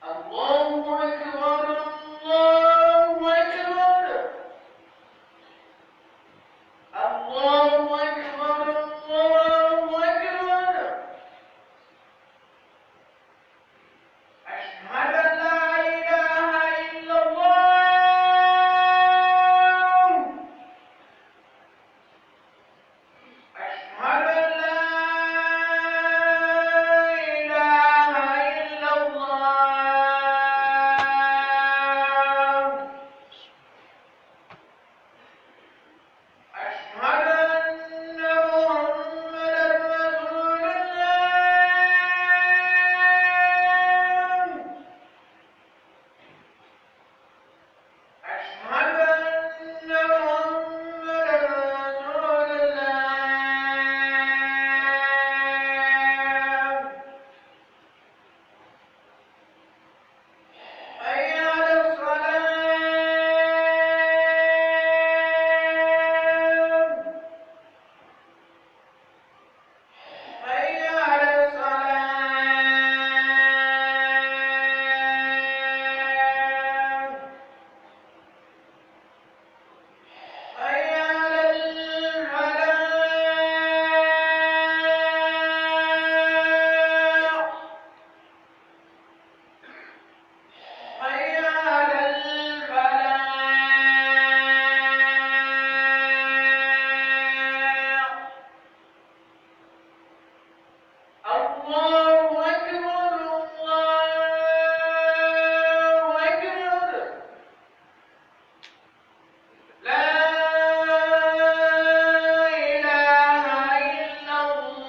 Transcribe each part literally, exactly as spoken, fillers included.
الله أكبر، الله أكبر، الله أكبر، الله أكبر. أشهد أن لا إله إلا الله. أشهد أن لا إله إلا الله. أشهد أن محمدا رسول الله. أشهد أن محمدا رسول الله. حي على الصلاة. حي على الصلاة. حي على الفلاح. حي على الفلاح. الله أكبر، الله أكبر. لا إله إلا الله.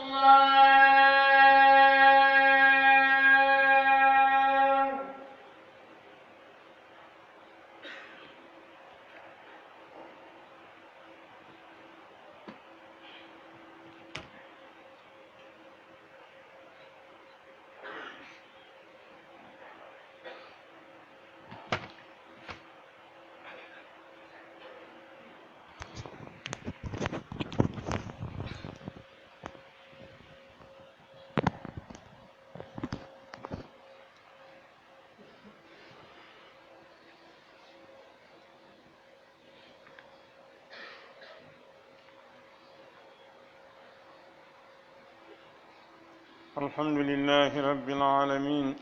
الحمد لله رب العالمين.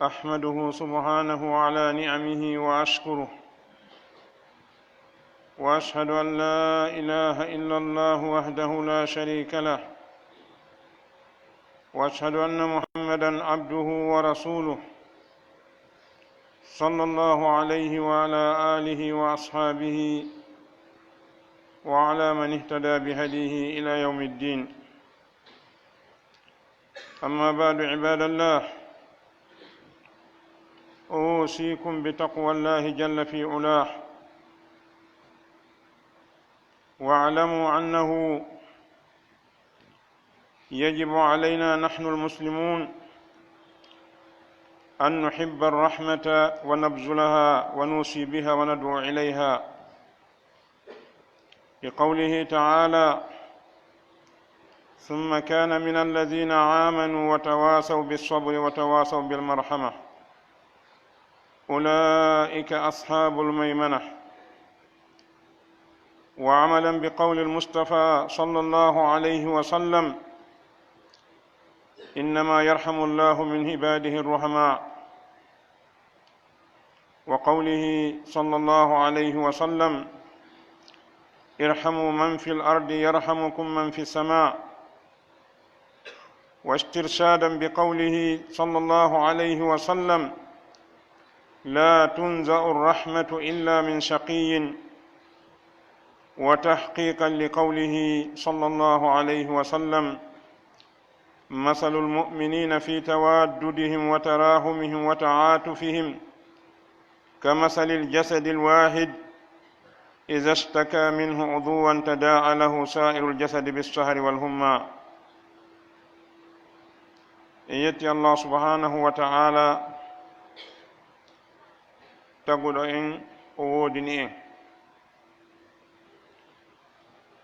أحمده سبحانه على نعمه وأشكره، وأشهد أن لا إله إلا الله وحده لا شريك له، وأشهد أن محمدا عبده ورسوله، صلى الله عليه وعلى آله وأصحابه وعلى من اهتدى بهديه إلى يوم الدين. أما بعد، عباد الله، أوصيكم بتقوى الله جل في علاه، واعلموا أنه يجب علينا نحن المسلمون أن نحب الرحمة ونبذلها ونوصي بها وندعو إليها، بقوله تعالى: ثم كان من الذين آمنوا وتواصوا بالصبر وتواصوا بالمرحمة، أولئك أصحاب الميمنة. وعملا بقول المصطفى صلى الله عليه وسلم: إنما يرحم الله من عباده الرحماء. وقوله صلى الله عليه وسلم: ارحموا من في الأرض يرحمكم من في السماء. واسترشادا بقوله صلى الله عليه وسلم: لا تنزع الرحمة إلا من شقي. وتحقيقا لقوله صلى الله عليه وسلم: مثل المؤمنين في توادهم وتراحمهم وتعاطفهم كمثل الجسد الواحد إذا اشتكى منه عضو تداعى له سائر الجسد بالسهر والحمى. En yetti Allah subhanahu wa ta'ala, taguɗo en, o woodini en.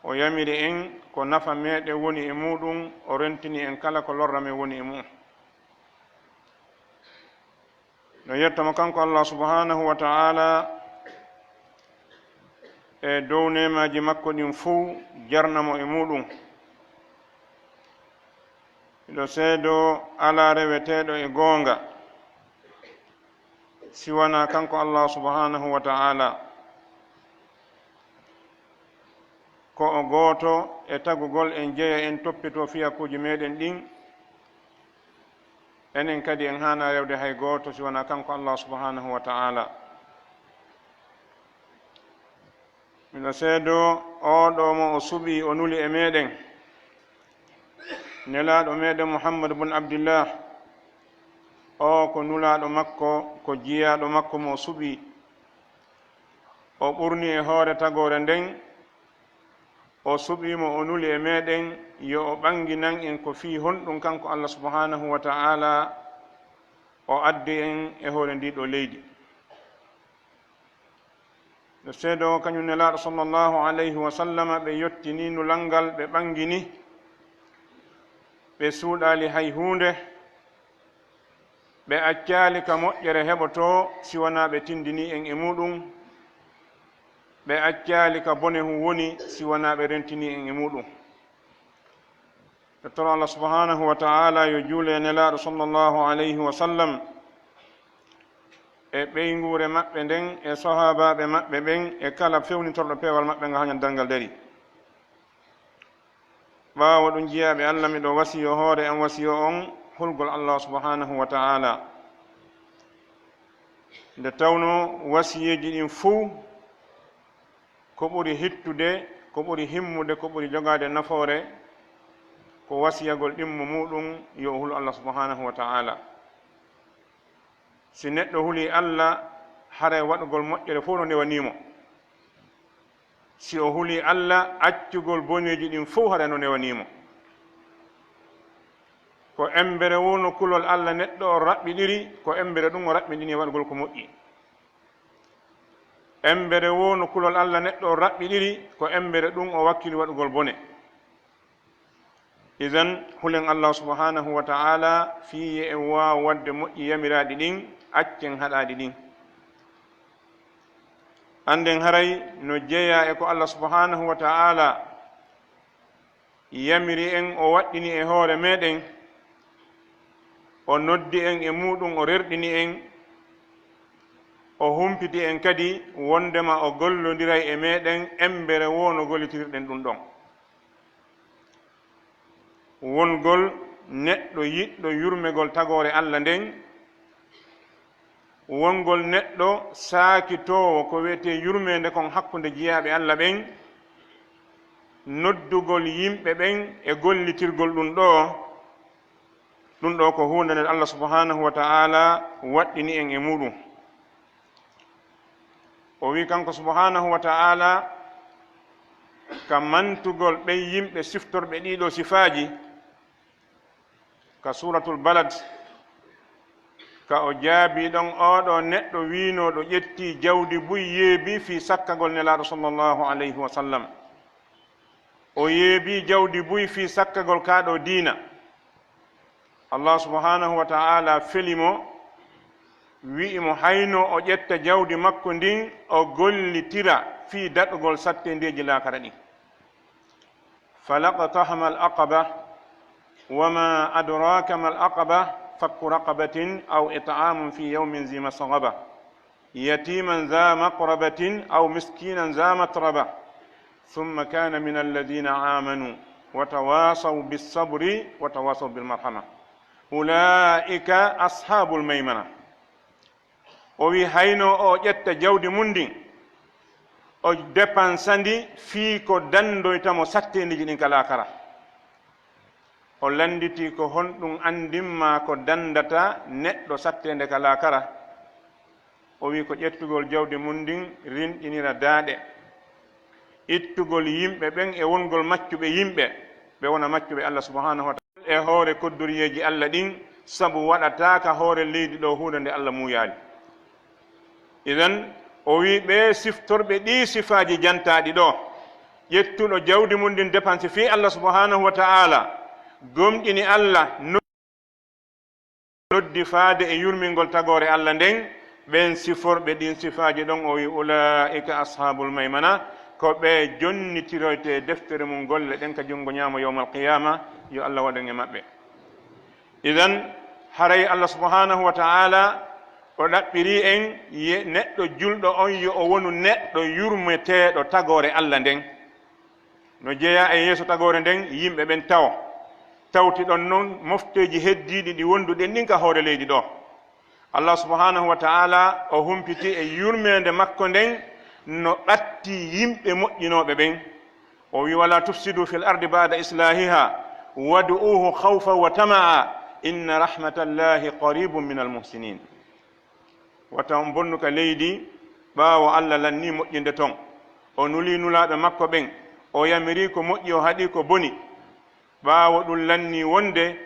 O yamiri en ko nafa meɗen woni e muɗum, o rentini en kala ko lorra men woni e mu'um. No yetta mo kanko Allah subhanahu wa ta'ala e dow neemaaji makko ɗin fow, jarna mo e muuɗum. Miɗo seedoo alaa reweteeɗo e goonga si wanaa kanko Allah subhanahu wa ta'ala. Ko o gooto e tagugol en, jeya en, toppitoo fiyakuuji meɗen ɗin. Enen kadi en haanaa rewde hay gooto si wanaa kanko Allah subhanahu wa ta'ala. Miɗo seedoo oo ɗoo mo o suɓii, o nuli e meɗen, Nelaaɗo meɗen Muhammad bun Abdillah. Oo ko Nulaaɗo makko, ko jiyaaɗo makko mo o suɓii. O ɓurni e hoore tagoore nden, o suɓii mo, o nuli e meɗen, yo o ɓanginan en ko fii honɗun kanko Allah subhanahu wa ta'ala o addi en e hoore ndii ɗoo leydi. Ɓe seedoo kañun Nelaaɗo sallallahu alayhi wa sallama, ɓe yottini nulal ngal, ɓe ɓangini, ɓe suuɗaali hay huunde, ɓe accaali ka moƴƴere heɓotoo si wanaa ɓe tindinii en e muuɗum, ɓe accaali ka bone hun woni si wanaa ɓe rentinii en e muuɗum. Ɓe toro Allah subhanahu wa ta'ala yo juule e Nelaaɗo sallallahu alayhi wa sallam, e ɓeynguure maɓɓe nden, e sahaabaaɓe maɓɓe ɓen, e kala fewnitorɗo peewal maɓɓe ngal haa ñande darngal darii. Ɓaawo ɗun, jiyaaɓe Allah, miɗo wasiyo hoore an, wasiyo on hulgol Allah subhanahu wa ta'ala. Nde tawnoo wasiyeeji ɗin fow, ko ɓuri hittude, ko ɓuri himmude, ko ɓuri jogaade nafoore, ko wasiyagol ɗimmo muuɗum yo o hulu Allah subhanahu wa ta'ala. Si neɗɗo hulii Allah, haray waɗugol moƴƴere fow no newanii mo. Si o hulii Allah, accugol boneeji ɗin fow haray no newanii mo. Ko embere woo no kulol Allah neɗɗo on raɓɓiɗiri, ko embere ɗum o raɓɓinɗini e waɗugol ko moƴƴi. Embere woo no kulol Allah neɗɗo on raɓɓiɗiri, ko embere ɗum o wakkili waɗugol bone. Idan, hulen Allah subhanahu wa ta'ala fii yo en waaw waɗde moƴƴi yamiraaɗi ɗin, accen haɗaaɗi ɗin. Annden haray no jeyaa e ko Allah subhanahu wa ta'ala yamiri en, o waɗɗini e hoore meɗen, o noddi en e muuɗum, o rerɗini en, o humpiti en kadi wondema o gollondiray e meɗen embere woo no gollitirɗen ɗum ɗon. Wongol neɗɗo yiɗɗo yurmegol tagoore Allah nden, wongol neɗɗo saakitoowo ko wi'etee yurmeende kon hakkunde jiyaaɓe Allah ɓen, noddugol yimɓe ɓen e gollitirgol ɗum ɗoo, ɗum ɗoo ko huunde nde Allah subhanahu wa ta'ala waɗɗini en e muuɗum. O wi'i kanko subhanahu wa ta'ala, ka mantugol ɓen yimɓe siftorɓe ɗii ɗoo sifaaji, ka Suuratul Balad, ka o jaabii ɗon, oo ɗoo neɗɗo wiinooɗo ƴettii jawdi buy yeebii fii sakkagol Nelaaɗo sallallahu alayhi wa sallam. O yeebii jawdi buy fii sakkagol kaa ɗoo diina. Allah subhanahu wa ta'ala feli mo, wi'i mo hayno o ƴetta jawdi makko ndin, o gollitira fii daɗugol satteendeeji laakara ɗin. فلا اقتحم العقبة، وما أدراك ما العقبة، فك رقبة أو إطعام في يوم ذي مسغبة، يتيما ذا مقربة أو مسكينا ذا متربة، ثم كان من الذين آمنوا وتواصوا بالصبر وتواصوا بالمرحمة، أولئك أصحاب الميمنة. O wi'i, hayno o ƴetta jawdi mun ndin, o depansa ndi fii ko dandoyta mo satteendeeji ɗin ka laakara. O landitii ko honɗun andin maa ko dandata neɗɗo satteende ka laakara. O wi'i ko ƴettugol jawdi mun ndin rinɗinira daaɗe, ittugol yimɓe ɓen e wongol maccuɓe yimɓe, ɓe wona maccuɓe Allah subhanahu wa ta'ala. E hoore koddoriyeeji Allah ɗin, sabu waɗataa ka hoore leydi ɗoo huunde nde Allah muuyaali. Idan, o wi'i ɓee siftorɓe ɗii sifaaji jantaaɗi ɗoo, ƴettuɗo jawdi mun ndin depansi fii Allah subhanahu wa ta'ala, gomɗini Allah, no-, noddi faade e yurmingol tagoore Alla nden, ɓen siforɓe ɗin sifaaji ɗon, o wi'i, "Ulaa'ika ashaabul maymana," ko ɓe jonnitiroyte deftere mum golle ɗen ka junngo ñaamo yawmal qiyaama, yo Alla waɗu en e maɓɓe. Idan, haray Alla subhanahu wa ta'ala o ɗaɓɓirii en ye neɗɗo julɗo on yo o wonu neɗɗo yurmeteeɗo tagoore Alla nden. No jeyaa e yeeso tagoore nden yimɓe ɓen tawo. Tawti ɗon non mofteeji heddiiɗi ɗi wonduɗen ɗin ka hoore leydi ɗoo. Allah subhanahu wa ta'ala o humpiti e yurmeende makko nden no ɓatti yimɓe moƴƴinooɓe ɓen. O wi'i, "Wala tufsidu fil ardi ba'da islahiha, wad'uhu khawfan wa tama'a, inna rahmatallahi qaribun minal muhsinin." Wata on bonnu ka leydi ɓaawo Allah lanni moƴƴinde ton. O nuli nulaaɓe makko ɓen, o yamiri ko moƴƴi, o haɗi ko boni. Ɓaawo ɗun lanni wonde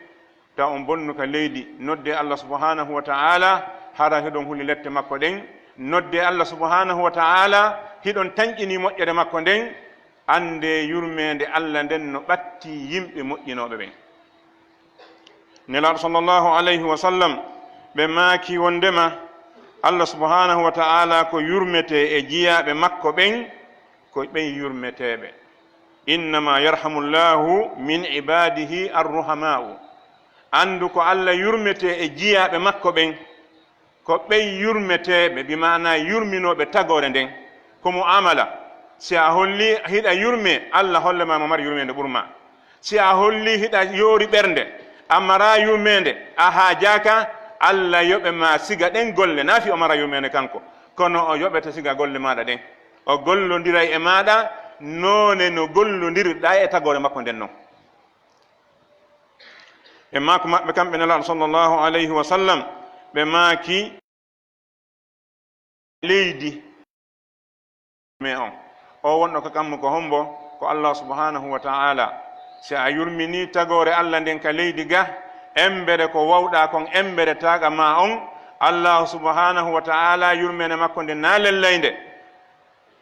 ta on bonnu ka leydi, nodde Allah subhanahu wa ta'ala, hara hiɗon huli lette makko ɗen, nodde Allah subhanahu wa ta'ala, hiɗon tanƴini moƴƴere makko nden, annde yurmeende Allah nden no ɓatti yimɓe moƴƴinooɓe ɓen. Nelaaɗo sallallahu alayhi wa sallam, ɓe maaki wondema Allah subhanahu wa ta'ala ko yurmetee e jiyaaɓe makko ɓen, ko ɓen yurmeteeɓe. Innama yarhamullahu min ibadihi arruhama'u. Anndu ko Allah yurmetee e jiyaaɓe makko ɓen, ko ɓen yurmeteeɓe, bi maana yurminooɓe tagoore nden. Ko mu'amala. Si a holli hiɗa yurme, Allah holle ma mo mari yurmeende ɓur ma. Si a holli hiɗa yoori ɓernde, a mara yurmeende, a haajaaka, Allah yoɓe ma siga ɗen golle, naa fi o mara yurmeende kanko, kono o yoɓete siga golle maaɗa ɗen. O gollondiray e maaɗa noone no gollondirɗaa e tagoore makko nden non. E maaku maɓɓe kamɓe Nelaaɗo sallallahu alayhi wa sallam, ɓe maaki leydi me on. O wonɗo ka kammu ko hombo? Ko Allah subhanahu wa ta'ala. Si a yurmini tagoore Allah nden ka leydi ga, embere ko wawɗa kon, embere taaqa ma on, Allah subhanahu wa ta'ala yurmene makko nde na lellaynde.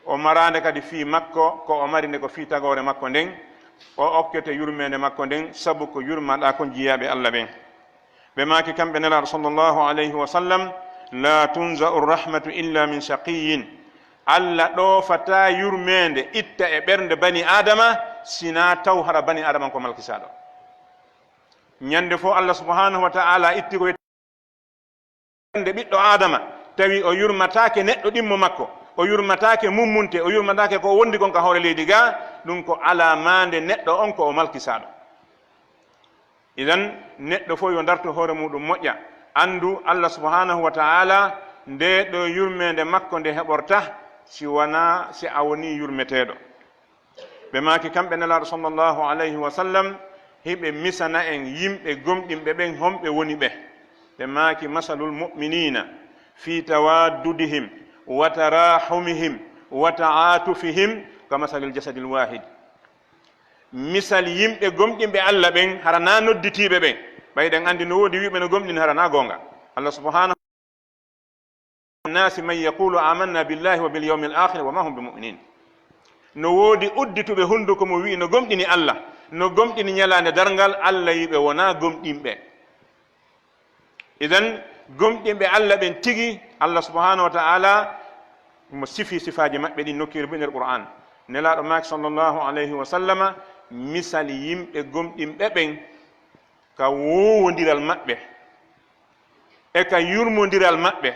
O maraande kadi fii makko, ko o mari nde ko fii tagoore makko nden, o okkete yurmeende makko nden, sabu ko yurmaɗaa kon jiyaaɓe Alla ɓen. Ɓe maaki kamɓe Nelaaɗo sallallahu alayhi wa sallam, "La tunza'u rahmatu illa min shaqiyyin." Alla ɗoofataa yurmeende itta e ɓernde bani Aadama, sinaa taw hara bani Aadama ko malkisaaɗo. Ñande fow Alla subhanahu wa ta'ala itti ko nde ɓiɗɗo Aadama, tawi o yurmataake neɗɗo ɗimmo makko, o yurmataake mummunte, o yurmataake ko o wondi kon ka hoore leydi ga, ɗum ko alamaande neɗɗo on ko o malkisaaɗo. Idan, neɗɗo fow yo darto hoore muɗum moƴƴa, anndu Allah subhanahu wa ta'ala, nde ɗo yurmeende makko nde heɓorta, si wanaa si a wonii yurmeteeɗo. Ɓe maaki kamɓe Nelaaɗo sallallahu alayhi wa sallam, hiɓe misana en yimɓe gomɗinɓe ɓen honɓe woni ɓe. Ɓe maaki, "Masalul mu'miniina fii tawaaddudihim wa taraahumihim wa ta'aatufihim ka masalil jasadil waahid." Misal yimɓe gomɗinɓe Alla ɓen, hara naa nodditiiɓe ɓen. Ɓay ɗen anndi no woodi wi'uɓe no gomɗini, hara naa goonga. Allah subhanahu الناس من يقول آمنا بالله وباليوم الآخر وما هم بمؤمنين. No woodi uddituɓe hunduko mo wi'i no gomɗini Alla, no gomɗini ñalaande darngal, Alla wi'i ɓe wonaa gomɗinɓe. Idan, gomɗinɓe Alla ɓen tigi, Alla subhanahu wa ta'ala mo sifi sifaaji maɓɓe ɗin nokkeeli buy nder Qur'an. Nelaaɗo maaki sallallahu alayhi wa sallama, misal yimɓe gomɗinɓe ɓen ka woowondiral maɓɓe, e ka yurmondiral maɓɓe,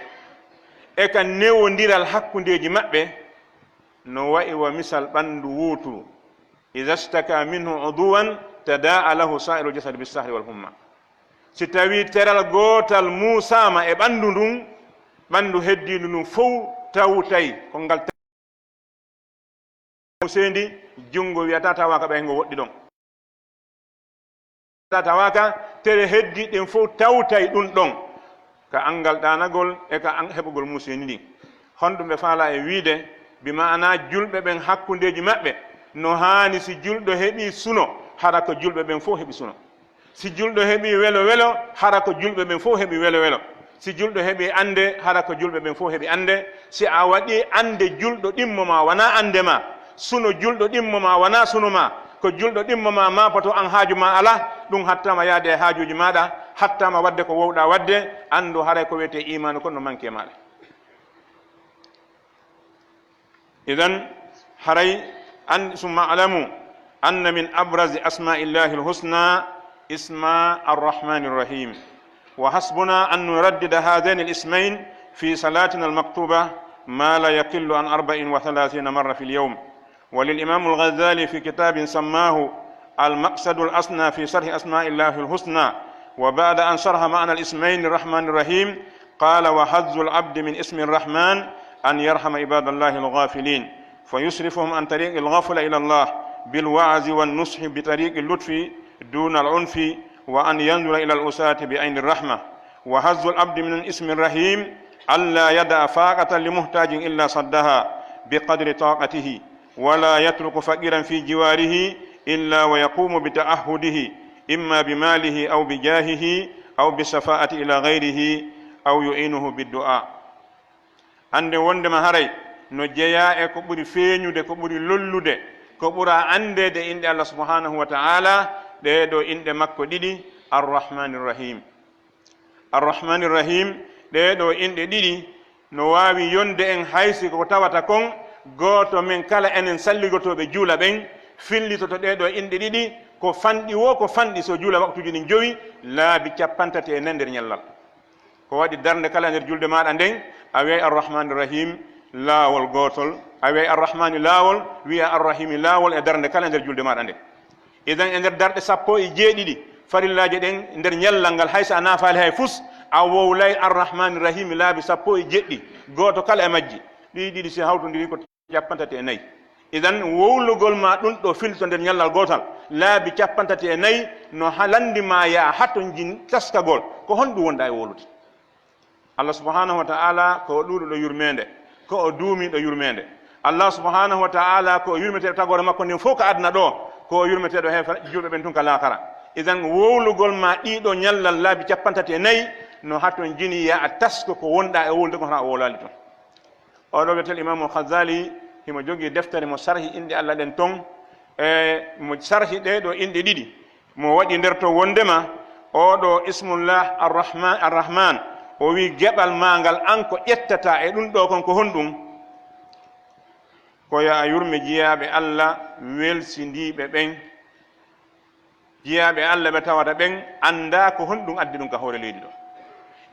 e ka newondiral hakkundeeji maɓɓe, no wa'i wa misal ɓanndu wooturu. "Iza shtaka minhu udwan, tadaa lahu sa'irul jasadi bis sahri wal humma." Si tawii teral gootal muusaama e ɓanndu ndun, ɓanndu heddiindu ndun fow tawtay ko ngal. Seendi, junngo wi'ataa tawaaka ɓay ngo woɗɗi ɗon. Tawaaka, tere heddi ɗen fow tawtay ɗun ɗon. Ka anngal ɗaanagol e ka an-, heɓugol muuseeni ndin. Honɗum ɓe faalaa e wi'ude, bi ma'anaa julɓe ɓen hakkundeeji maɓɓe, no haani si julɗo heɓii suno, hara ko julɓe ɓen fow heɓi suno. Si julɗo heɓii welo welo, hara ko julɓe ɓen fow heɓi welo welo. Si julɗo heɓii annde, hara ko julɓe ɓen fow heɓi annde. Si a waɗii annde julɗo ɗimmo maa wanaa annde maa, suno julɗo ɗimmo maa wanaa suno maa, ko julɗo ɗimmo maa maapoto an haaju maa alaa, ɗum hattaama yaade e haajuuji maaɗa, hattaama waɗde ko wowɗaa waɗde, anndu haray ko wiyetee iimaanu kon no manki e maaɗa. Idan, haray, an-, ثم اعلموا أن من أبرز أسماء الله الحسنى اسم الرحمن الرحيم، وحسبنا أن نردد هذين الاسمين في صلاتنا المكتوبة ما لا يقل عن أربع وثلاثين مرة في اليوم. وللإمام الغزالي في كتاب سماه المقصد الأسنى في شرح أسماء الله الحسنى، وبعد أن شرح معنى الاسمين الرحمن الرحيم، قال: "وحظ العبد من اسم الرحمن أن يرحم عباد الله الغافلين، فيصرفهم عن طريق الغفلة إلى الله بالوعظ والنصح بطريق اللطف دون العنف، وأن ينظر إلى العصاة بعين الرحمة. وحظ العبد من اسم الرحيم ألا يدع فاقة لمحتاج إلا سدها بقدر طاقته، ولا يترك فقيرا في جواره إلا ويقوم بتعهده، إما بماله أو بجاهه أو بالشفاعة إلى غيره أو يعينه بالدعاء." Annden wonndema haray no jeyaa e ko ɓuri feeñude, ko ɓuri lollude, ko ɓuraa anndeede e inɗe Allah subhanahu wa ta'ala, ɗee ɗoo inɗe makko ɗiɗi, Ar-Rahmaanir Rahiim. Ar-Rahmaanir Rahiim, ɗee ɗoo inɗe ɗiɗi no waawi yonde en, hay si ko tawata kon gooto men kala enen salligotooɓe juula ɓen fillitoto ɗee ɗoo inɗe ɗiɗi, ko fanɗi woo ko fanɗi, so juula waqtuuji ɗin jowi, laabi cappanɗe tati e nayi nder ñallal. Ko waɗi darnde kala e nder julde maaɗa nden, a wi'ay Ar-Rahmaanir Rahiim laawol gootol, a wi'ay Ar-Rahmaani laawol, wi'a Ar-Rahiimi laawol e darnde kala e nder julde maaɗa nden. Idan, e nder darɗe sappo e jeeɗiɗi farillaaje ɗen nder ñallal ngal, hay so a naafaali hay fus, a wowlay Ar-Rahmaani Rahiimi laabi sappo e jeɗɗi, gooto kala e majji. Ɗii ɗiɗi si hawtondiri ko cappanɗe tati e nayi. Idan, wowlugol ma ɗun ɗoo fillito nder ñallal gootal, laabi cappanɗe tati e nayi, no ha-, lanndi ma yaa hatonjin taskagol. Ko honɗun wonɗaa e wowlude? Allah subhanahu wa ta'ala ko o ɗuuɗuɗo yurmeende, ko o duumiiɗo yurmeende. Allah subhanahu wa ta'ala ko o yurmeteeɗo tagoore makko nden fow ka aduna ɗoo, ko o yurmeteeɗo heefer-, julɓe ɓen tun ka laakara. Idan, wowlugol ma ɗii ɗoo ñallal laabi cappanɗe tati e nayi no hatonjini yaa a tasko ko wonɗaa e wowlude kon, hara a wowlaali ton. Oo ɗoo wi'etee Imaamu Al-Ghazali, himo jogii deftere mo sarhi inɗe Allah ɗen ton, e mo sarhi ɗee ɗoo inɗe ɗiɗi. Mo waɗi nder ton wonndema oo ɗoo Ismullah Ar-Rahma-, Ar-Rahman, o wi'i geɓal maa ngal an ko ƴettataa e ɗun ɗoo kon ko honɗun? Ko yo a yurme jiyaaɓe Allah, welsindiiɓe ɓen. Jiyaaɓe Allah ɓe tawata ɓen anndaa ko honɗun addi ɗun ka hoore leydi ɗoo.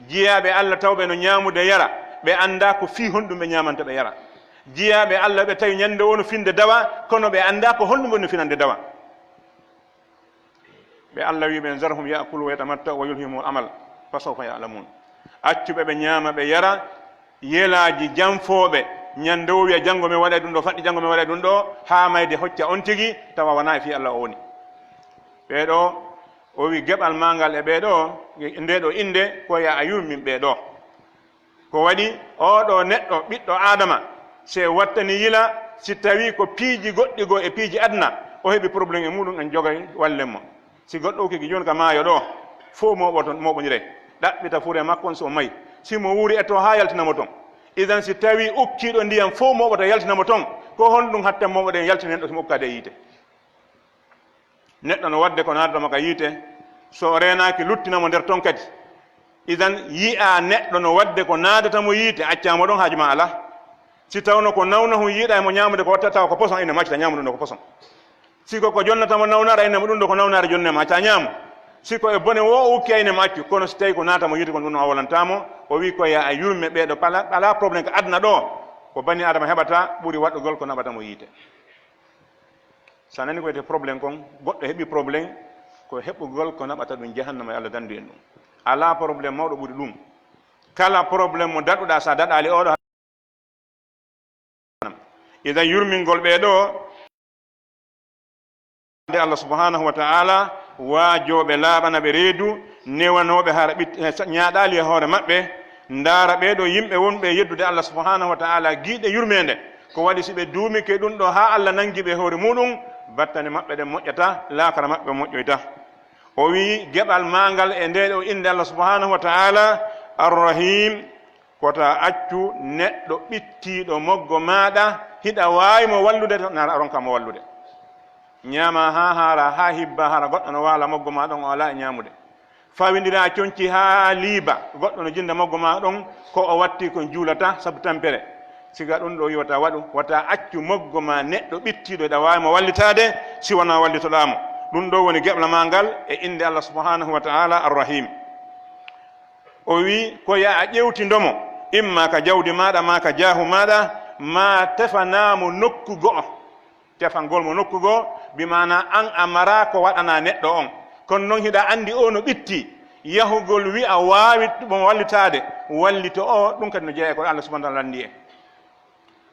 Jiyaaɓe Allah tawɓe no ñaamude yara, ɓe anndaa ko fii honɗun ɓe ñaamanta ɓe yara. Jiyaaɓe Allah ɓe tawi ñande woo no finde dawa, kono ɓe anndaa ko honɗun ɓe no finande dawa. Ɓe Allah wi'i ɓen: "Zarhum ya'kulu wa yatamatta'u wa yulhihimul amal, fa sawfa ya'lamun." Accu ɓe, ɓe ñaama, ɓe yara, yelaaji janfooɓe, ñande woo wi'a: "Janngo mi waɗay ɗun ɗoo, faɗɗi janngo mi waɗay ɗun ɗoo," haa mayde hocca on tigi, tawa wanaa e fii Allah o woni. Ɓee ɗoo, o wi'i geɓal maa ngal e ɓee ɗoo, ndee ɗoo innde, ko yo a yurmin ɓee ɗoo. Ko waɗi oo ɗoo neɗɗo, ɓiɗɗo Aadama, si en wattanii yila, si tawii ko piiji goɗɗi goo e piiji aduna, o heɓi problème e muuɗun, en jogay wallen mo. Si goɗɗo ukkike jooni ka maayo ɗoo, fow mooɓoto, mooɓondiray, ɗaɓɓita furee makko on si o mayi. Si mo wuuri e ton haa yaltina mo ton. Idan si tawii ukkiiɗo ndiyan fow mooɓoto yaltina mo ton, ko honɗun hatten mooɓoɗen yaltina hen ɗoo si mo ukkaade e yiite? Neɗɗo no waɗde ko naadata mo ka yiite, so o reenaaki luttina mo nder ton kadi. Idan, yi'aa neɗɗo no waɗde ko naadata mo yiite, accaa mo ɗon, haaju maa alaa. Si tawno ko nawnahu yiɗaa e mo ñaamude ko watta tawa ko poson, ine mo accita ñaamude ɗun ɗoo ko poson. Si ko ko jonnata mo nawnaare, ine mo ɗun ɗoo ko nawnaare jonnee ma, accaa ñaamu. Si ko e bone woo o ukki, ine mo accu, kono si tawii ko naata mo yiite kon ɗun ɗon a wolantaa mo, o wi'i ko yo a yurme ɓee ɗoo, pala-, alaa problème ka aduna ɗoo, ko banii Aadama heɓata ɓuri waɗugol ko naɓata mo yiite. Si a nanii ko wiyetee problème kon, goɗɗo heɓii problème, ko heɓugol ko naɓata ɗun jahannama, yo Allah danndu en ɗun. Alaa problème mawɗo ɓuri ɗun. Kala problème mo daɗuɗaa, si a daɗaali oo ɗoo, idan yurmingol ɓee ɗoo, nde Allah subhanahu wa ta'ala waajooɓe laaɓana ɓe reedu, newanooɓe hara ɓit-, eh, sa-, ñaaɗaali e hoore maɓɓe, ndaara ɓee ɗoo yimɓe wonɓe e yeddude Allah subhanahu wa ta'ala giiɗe yurmeende. Ko waɗi si ɓe duumike ɗun ɗoo haa Allah nangi ɓe e hoore muuɗun, battane maɓɓe ɗen moƴƴata, laakara maɓɓe moƴƴoyta. O wi'i, geɓal maa ngal e ndee ɗoo innde Allah subhanahu wa ta'ala, Ar-Rahim, ko taa accu neɗɗo ɓittiiɗo moggo maaɗa, hiɗa waawi mo wallude, tan a ronka mo wallude. Ñaamaa haa haaraa, haa hibbaa, hara goɗɗo no waala moggo maa ɗon, o alaa e ñaamude. Fawindiraa conci haa liiba, goɗɗo no jinda moggo maa ɗon, ko o watti kon juulata sabu tampere. Siga ɗun ɗoo wi'i wata waɗu, wata accu moggo maa neɗɗo ɓittiiɗo hiɗa waawi mo wallitaade, si wanaa wallitoɗaa mo. Ɗun ɗoo woni geɓla maa ngal e innde Allah subhanahu wa ta'ala Ar-Rahim. O wi'i, ko yo a ƴewtindo mo, imma ka jawdi maaɗa, maa ka jaahu maaɗa, maa tefanaa mo nokku go'o. Tefangol mo nokku goo, bi maanaa an a maraa ko waɗanaa neɗɗo on. Kono non hiɗa anndi oo no ɓitti, yahugol wi'a waawi mo wallitaade, wallito oo, ɗun kadi no jeyaa e ko Allah subhanahu wa ta'ala lanndii en.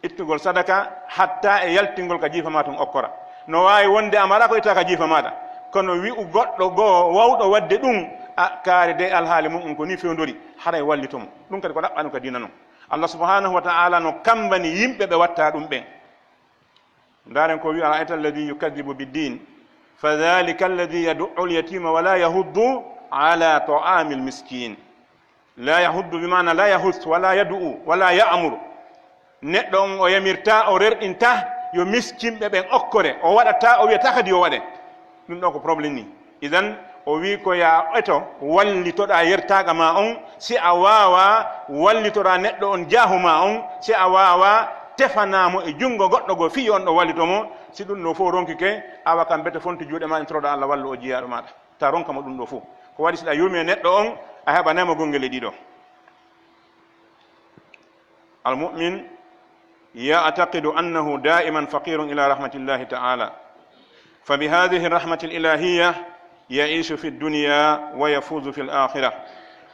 Ittugol sadaka hatta e yaltingol ka jiifa maa tun okkora. No waawi wonde a maraa ko ittaa ka jiifa maaɗa. Kono wi'u goɗɗo goo wawɗo waɗde ɗun, a kaari de alhaali mun on ko nii fewndori, haray wallito mo. Ɗun kadi ko ɗaɓɓaano ka diina non. Allah subhanahu wa ta'ala no kammbani yimɓe ɓe wattaa ɗun ɓen. Ndaaren ko wi'i, "Ara'ayta alladhi yukadhdhibu bid-din, fadhalika alladhi yadu'u al-yatima wa la yahuddu ala ta'amil miskin." La yahuddu bi maana la yahus, wa la yad'u, wa la ya'muru. Neɗɗo on o yamirta, o rerɗinta yo miskinɓe ɓen okkore, o waɗata, o wi'ata kadi yo waɗe. Ɗun ɗoo ko problème nii. Idan, o wi'i ko yo a eto, wallitoɗaa yertaaga maa on, si a waawaa, wallitoraa neɗɗo on jaahu maa on, si a waawaa, tefanaa mo e junngo goɗɗo goo fii yo on ɗoo wallito mo, si ɗun ɗoo fow ronkike, awa kam bete fonti juuɗe maa ɗen toroɗaa Allah wallu oo jiyaaɗo maaɗa. Ta ronka mo ɗun ɗoo fow. Ko waɗi si ɗa yurmii neɗɗo on, a heɓanay mo gonngel e ɗiɗo. المؤمن يعتقد أنه دائما فقير إلى رحمة الله تعالى، فبهذه الرحمة الإلهية يعيش في الدنيا ويفوز في الآخرة،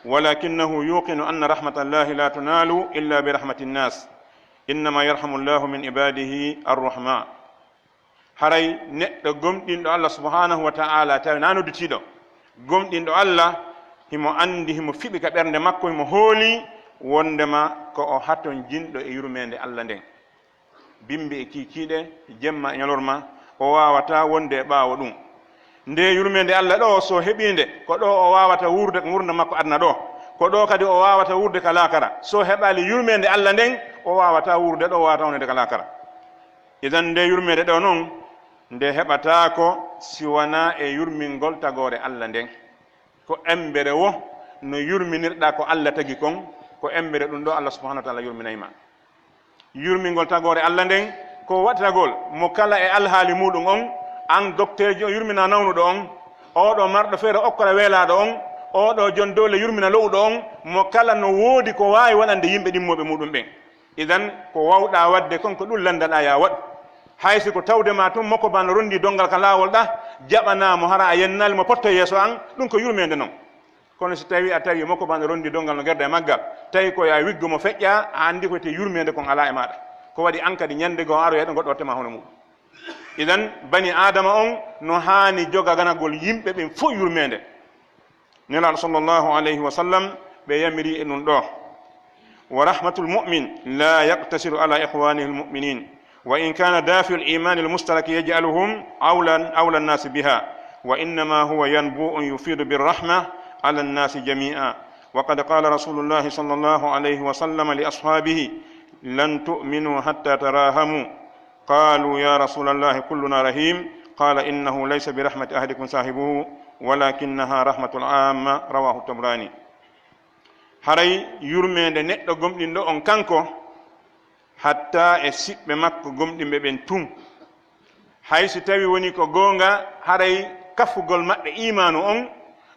ولكنه يوقن أن رحمة الله لا تنال إلا برحمة الناس، إنما يرحم الله من عباده الرحماء. Haray neɗɗo gomɗinɗo Allah subhanahu wa ta'ala, tawi naa nodditiiɗo, gomɗinɗo Allah, himo anndi, himo fiɓi ka ɓernde makko, himo hooli wondema ko o hatonjinɗo e yurmeende Allah nden. Bimbi e kiikiiɗe, jemma e ɲalorma, o waawataa wonde e ɓaawo ɗun. Nde yurmeende Allah ɗoo, so heɓii nde, ko ɗoo o waawata wuurde ko ngurndan makko aduna ɗoo, ko ɗoo kadi o waawata wuurde ka laakara. So heɓaali yurmeende Allah nden, o waawataa wuurde ɗoo, o waawataa wonde ka laakara. Idan, nde yurmeende ɗoo non, nde heɓataako si wanaa e yurmingol tagoore Allah nden. Ko embere wo no yurminirɗaa ko Allah tagi kon, ko embere ɗun ɗoo Allah subhanahu wa ta'ala yurminay ma. Yurmingol tagoore Allah nden, ko waɗatagol mo kala e alhaali muuɗun on, an dokteejo yurmina nawnuɗo on, oo ɗoo marɗo feere okkora weelaaɗo on, oo ɗoo jon doole yurmina lo'uɗo on, mo kala no woodi ko waawi waɗande yimɓe ɗimmooɓe muuɗun ɓen. Idan, ko waawɗaa waɗde kon, ko ɗun lanndaɗaa yo a waɗu. Hay si ko tawde ma tun, mo ko bano ronndii donngal ka laawol ɗaa, jaɓanaa mo, hara a yennaali mo potto yeeso an, ɗun ko yurmeende non. Kono si tawii a tawii mo ko bano ronndii donngal no gerda e maggal, tawi ko yo a wiggo mo feƴƴaa, a anndi ko wiyetee yurmeende kon alaa e maaɗa. Ko waɗi an kadi ɲannde goo aroyay ɗon goɗɗo watta ma hono muuɗun. Idan, bani Aadama on no haani joganagol yimɓe ɓen fow yurmeende. Nelaaɗo sallallahu alayhi wa sallam ɓe yamiri e ɗun ɗoo. ورحمة المؤمن لا يقتصر على إخوانه المؤمنين، وإن كان دافع الإيمان المشترك يجعلهم أولى، أولى الناس بها، وإنما هو ينبوء يفيض بالرحمة على الناس جميعا. وقد قال رسول الله صلى الله عليه وسلم لأصحابه: لن تؤمنوا حتى تراحموا. قالوا: يا رسول الله، كلنا رحيم. قال: إنه ليس برحمة أحدكم صاحبه، ولكنها رحمة العامة. رواه الطبراني. Haray yurmeende neɗɗo gomɗinɗo on kanko, hatta e siɓɓe makko gomɗinɓe ɓen tun. Hay si tawii wonii ko goonga, haray kafugol maɓɓe iimaanu on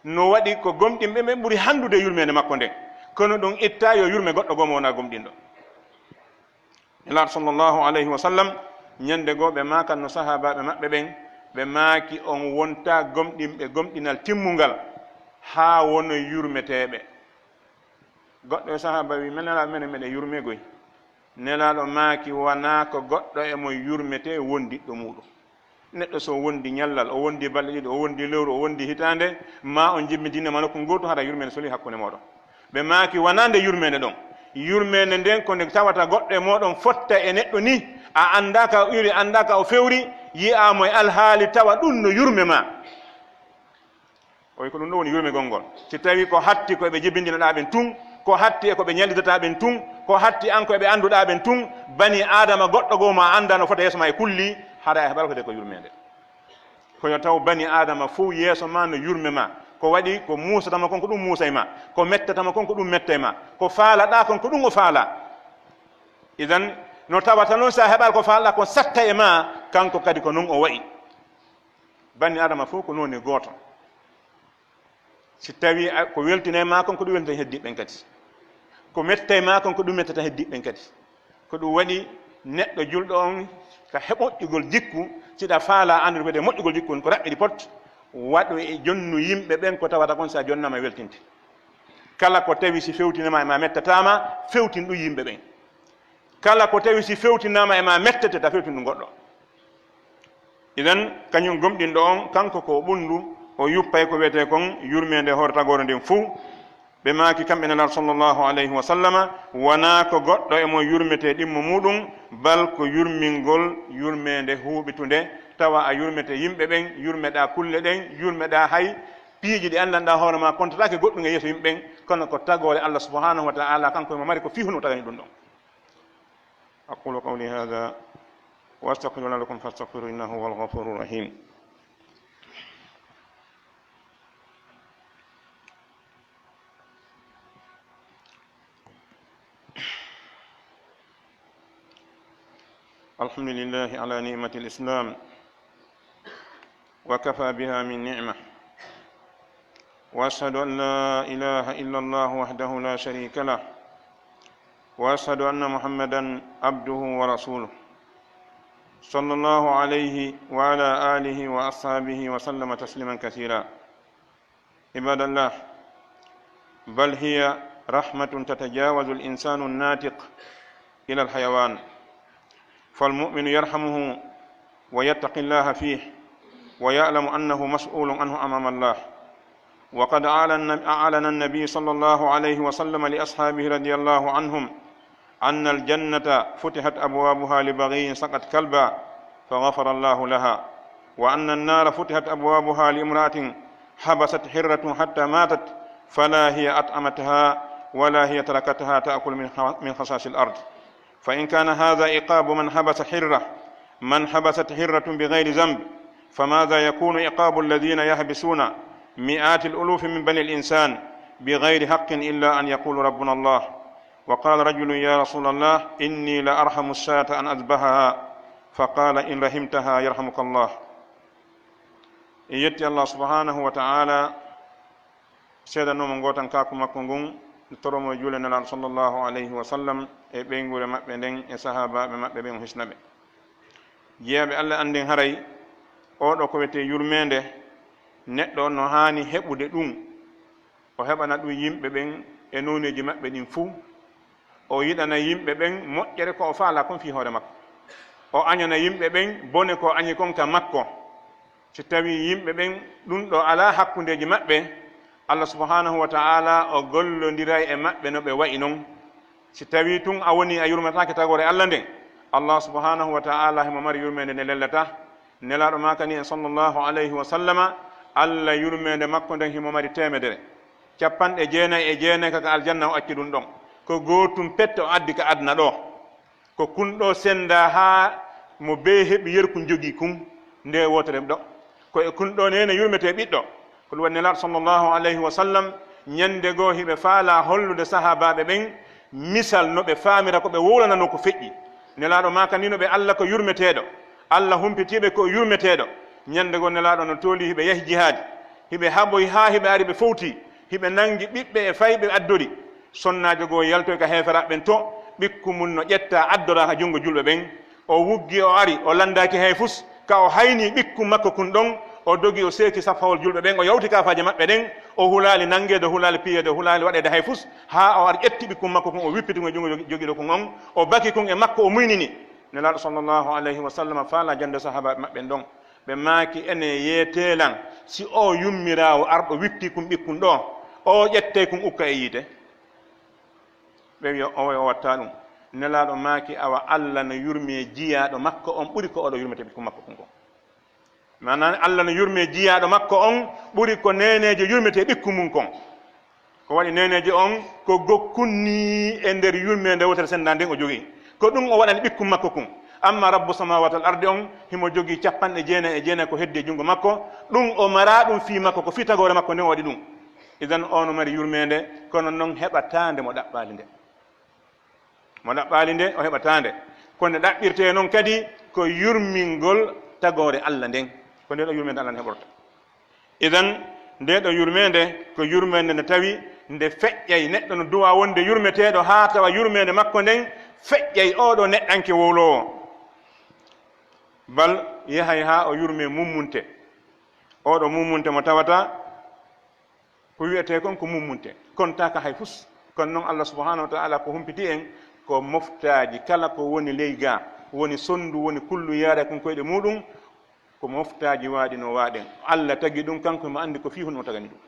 no waɗi ko gomɗinɓe ɓen ɓuri hanndude yurmeende makko nden. Kono ɗun ittaa yo yurme goɗɗo goo mo wonaa gomɗinɗo. Nelaaɗo sallallahu alayhi wa sallam, ɲande goo ɓe maakanno sahaabaaɓe maɓɓe ɓen, ɓe maaki, on wontaa gomɗinɓe gomɗinal timmungal, haa wonoy yurmeteeɓe. Goɗɗo e sahaaba wi'i, "Men Nelaaɗo, menen meɗen yurmee goy." Nelaaɗo maaki, "Wanaa ko goɗɗo e mon yurmetee wondiɗɗo muuɗum." Neɗɗo so wondi ɲallal, o wondi balɗe ɗiɗi, o wondi lewru, o wondi hitaande, maa on jimbintinama nokku ngootu, hara yurmeende soli hakkunde mooɗon. Ɓe maaki, "Wanaa nde yurmeende ɗon. Yurmeende nden ko nde tawata goɗɗo e mooɗon fotta e neɗɗo nii, a anndaa ka o iwri, anndaa ka o fewri, yi'aa mo e alhaali, tawa ɗun no yurme maa." O wi'i, ko ɗun ɗon woni yurmegol ngol. Si tawii ko hatti ko e ɓe jibindinoɗaa ɓen tun, ko hatti e ko ɓe ɲallidataa ɓen tun, ko hatti an ko e ɓe annduɗaa ɓen tun, banii Aadama goɗɗo goo mo a anndaa no fota yeeso maa e kulli, hara a heɓaali ko de ko yurmeende. Ko yo taw banii Aadama fow yeeso maa no yurme maa. Ko waɗi ko muusata ma kon, ko ɗun muusa e ma. Ko mettata ma kon, ko ɗun metta e ma. Ko faalaɗaa kon, ko ɗun o faalaa. Idan, no tawata non, si a heɓaali ko faalaɗaa kon satta e ma, kanko kadi ko non o wa'i. Banni Aadama fow ko noone gooto. Si tawii a, ko weltinay maa kon, ko ɗun weltinta heddiiɓe ɓen kadi. Ko mettay maa kon, ko ɗun mettata heddiiɓe ɓen kadi. Ko ɗun waɗi neɗɗo julɗo on, ka he moƴƴugol jikku, si ɗa faalaa anndude ko wiyetee moƴƴugol jikku, on ko raɓɓiɗi pot, waɗu e jonnu yimɓe ɓen ko tawata kon, si a jonnaama weltinte. Kala ko tawi si fewtinaama e maa mettataa ma, fewtin ɗun yimɓe ɓen. Kala ko tawi si fewtinaama e maa mettete, ta fewtin ɗun goɗɗo. Idan, kañun gomɗinɗo on, kanko ko o ɓunndu, o yuppay ko wiyetee kon yurmeende hoore tagoore nden fuu. Ɓe maaki kamɓe Nelaaɗo sallallahu alayhi wa sallama, wanaa ko goɗɗo e mon yurmetee ɗimmo muuɗun, bal ko yurmingol yurmeende huuɓitunde, tawa a yurmetee yimɓe ɓen, yurmeɗaa kulle ɗen, yurmeɗaa hay piiji ɗi anndanɗaa hoore maa, kontataake goɗɗun e yeeso yimɓe ɓen, kono ko tagoore Allah subhanahu wa ta'ala, kanko himo mari ko fii honno o tagani ɗun ɗon. أقول قولي هذا وأستغفر الله لكم فاستغفروه إنه هو الغفور الرحيم. الحمد لله على نعمة الإسلام وكفى بها من نعمة، وأشهد أن لا إله إلا الله وحده لا شريك له، وأشهد أن محمدا عبده ورسوله، صلى الله عليه وعلى آله وأصحابه وسلم تسليما كثيرا. عباد الله، بل هي رحمة تتجاوز الإنسان الناطق إلى الحيوان، فالمؤمن يرحمه ويتقي الله فيه ويعلم أنه مسؤول عنه أمام الله. وقد أعلن، أعلن النبي صلى الله عليه وسلم لأصحابه رضي الله عنهم أن الجنة فتحت أبوابها لبغي سقت كلبا فغفر الله لها، وأن النار فتحت أبوابها لامرأة حبست حرة حتى ماتت فلا هي أطعمتها ولا هي تركتها تأكل من خ-، من خشاش الأرض. فإن كان هذا عقاب من حبس حرة، من حبست حرة بغير ذنب، فماذا يكون عقاب الذين يحبسون مئات الألوف من بني الإنسان بغير حق إلا أن يقولوا ربنا الله؟ وقال رجل: يا رسول الله، إني لأرحم الشاة أن أذبحها، فقال: إن رحمتها يرحمك الله. En yetti Allah subhanahu wa ta'ala, seedanoo mo ngootankaaku makko ngun, toro mo e juule Nelaaɗo sallallahu alayhi wa sallam e ɓeynguure maɓɓe nden e sahaabaaɓe maɓɓe ɓen, o hisna ɓe. Jeyaaɓe Allah, annden haray oo ɗoo ko wiyetee yurmeende, neɗɗo on no haani heɓude ɗun, o heɓana ɗun yimɓe ɓen e nooneeji maɓɓe ɗin fuu, o yiɗana yimɓe ɓen moƴƴere ko o faalaa kon fii hoore makko, o añana yimɓe ɓen bone ko o añi kon ka makko. Si tawii yimɓe ɓen ɗun ɗoo alaa hakkundeeji maɓɓe, Allah subhanahu wa ta'ala o gollondiray e maɓɓe no ɓe wa'i non. Si tawii tun a wonii a yurmataake tagoore Allah nden, Allah subhanahu wa ta'ala himo mari yurmeende nde lellataa. Nelaaɗo maakani en sallallahu alayhi wa sallama, Allah yurmeende makko nden himo mari teemedere, cappanɗe jeenay e jeenay ka, ka aljanna o acci ɗun ɗon. Ko gootun pette o addi ka aduna ɗoo. Ko kun ɗoo senndaa haa mo bee heɓi yerkun jogii kun, nde wootere ɗoo. Ko e kun ɗoo neene yurmetee ɓiɗɗo. Ko ɗun waɗi Nelaaɗo sallallahu alayhi wa sallam, ñannde goo hiɓe faalaa hollude sahaabaaɓe ɓen misal no ɓe faamira ko ɓe wowlananoo ko feƴƴi. Nelaaɗo maakaniino ɓe Alla ko yurmeteeɗo, Alla humpitii ɓe ko o yurmeteeɗo. Ñannde goo Nelaaɗo no toolii hiɓe yahi jihaadi, hiɓe haɓoyi haa hiɓe ari ɓe fowtii, hiɓe nanngi ɓiɓɓe e fayɓe addori. Sonnaajo goo yaltoyi ka heeferaaɓe ɓen to, ɓikku mun no ƴettaa addoraa ka junngo julɓe ɓen. O wuggi, o ari, o lanndaaki hay fus. Ka o haynii ɓikkun makko kun ɗon, o dogi, o seeki saffawol julɓe ɓen, o yawti kaafaaje maɓɓe ɗen, o hulaali nanngeede, o hulaali piyeede, o hulaali waɗeede hay fus, haa o ari ƴetti ɓikkun makko kun, o wippiti kun e junngo jogi-, jogiiɗo kun on, o baki kun e makko, o muynini. Nelaaɗo sallallahu alayhi wa sallam faalaa jannde sahaabaaɓe maɓɓe ɓen ɗon. Ɓe maaki, enen yeetee lan, si oo yummiraawo arɗo wippi kun ɓikkun ɗoo, oo ƴettay kun ukka e yiite? Ɓe wi'i, o, o watta ɗun. Nelaaɗo maaki, awa Alla no yurmee jiyaaɗo makko on ɓuri ko oo ɗoo yurmetee ɓikkun makko kun kon. Maanaa, Alla no yurmee jiyaaɗo makko on ɓuri ko neeneejo yurmetee ɓikkun mun kon. Ko waɗi neeneejo on ko gokkun nii e nder yurmeende wootere senndaa nden o jogii. Ko ɗun o waɗani ɓikkun makko kun. Amma Rabbu samawati wal ardi on, himo jogii capanɗe jeenay e jeenay ko heddi e junngo makko, ɗun o maraa ɗun fii makko, ko fii tagoore makko nden o waɗi ɗun. Idan, o no mari yurmeende, kono non heɓataa nde mo ɗaɓɓaali nde. Mo ɗaɓɓaali nde, o heɓataa nde. Ko nde ɗaɓɓirtee non kadi ko yurmingol tagoore Alla nden. Ko nde ɗoo yurmeende Alla nden heɓorta. Idan, ndee ɗoo yurmeende ko yurmeende nde tawi nde feƴƴay, neɗɗo no duwaa wonde yurmeteeɗo haa tawa yurmeende makko nden feƴƴay oo ɗoo neɗɗanke wowloowo. Bal yahay haa o yurmee mummunte. Oo ɗoo mummunte mo tawata ko wi'etee kon ko mummunte, kontaaka hay fus. Kono non, Allah subhanahu wa ta'ala ko humpiti en ko moftaaji kala ko woni ley gaa, woni sonndu, woni kullu yaara kon koyɗe muuɗum, ko moftaaji waaɗi no waaɗen. Allah tagi ɗum, kanko himo anndi ko fii honɗun o tagani ɗum.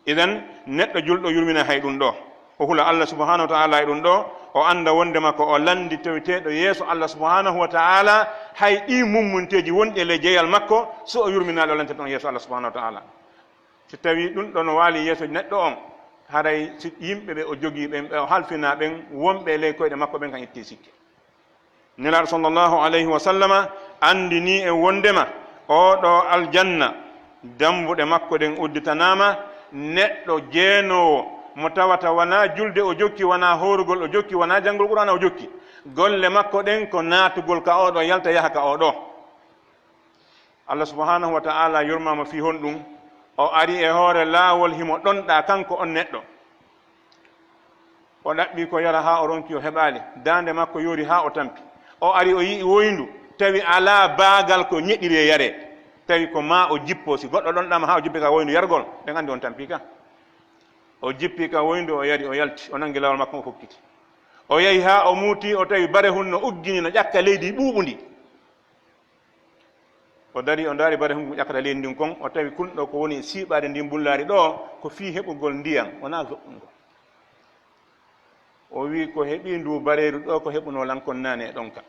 Idan, neɗɗo julɗo yurmina hay ɗum ɗoo. O hula Allah subhanahu wa ta'ala e ɗum ɗoo, o annda wondema ko o lanndi tawiteeɗo yeeso Allah subhanahu wa ta'ala, hay ɗii mummunteeji wonɗi e ley jeyal makko, so o yurminaali o lantete on yeeso Allah subhanahu wa ta'ala. Si tawii ɗum ɗoo no waali yeeso neɗɗo on, haray si yimɓe ɓe o jogii ɓen, ɓe o halfinaa ɓen, wonɓe e ley koyɗe makko ɓen kan ittii sikke. Nelaaɗo sallallahu alayhi wa sallama anndinii en wondema oo ɗoo aljanna, dambuɗe makko ɗen udditanaama neɗɗo jeenoowo mo tawata wanaa julde o jokki, wanaa hoorugol o jokki, wanaa janngol Qur'aana o jokki. Golle makko ɗen ko naatugol ka oo ɗoo, yalta yaha ka oo ɗoo. Allah subhanahu wa ta'ala yurmaama fii honɗum? O ari e hoore laawol himo ɗonɗaa kanko on neɗɗo. O ɗaɓɓi ko yara haa o ronki o heɓaali. Daande makko yoori haa o tampi. O ari o yi'i woyndu, tawi alaa baagal ko ñeɗiri e yaree. Tawi ko maa o jippoo, si goɗɗo ɗonɗaama haa o jippi ka woyndu yargol, ɓen anndi on tampii ka. O jippi ka woyndu, o yari, o yalti, o nangi laawol makko, o fokkiti. O yahi haa o muuti, o tawi barehun no uggini, no ƴakka leydi ɓuuɓundi. O darii, o ndaari barehun ngun ƴakkata leydi ndin kon, o tawi kun ɗoo ko woni e siiɓaade ndin bullaari ɗoo, ko fii heɓugol ndiyan, wonaa zoɓɓungol. O wi'i, "Ko heɓi nduu bareeru ɗoo, ko heɓunoo lan kon naane e ɗon ka."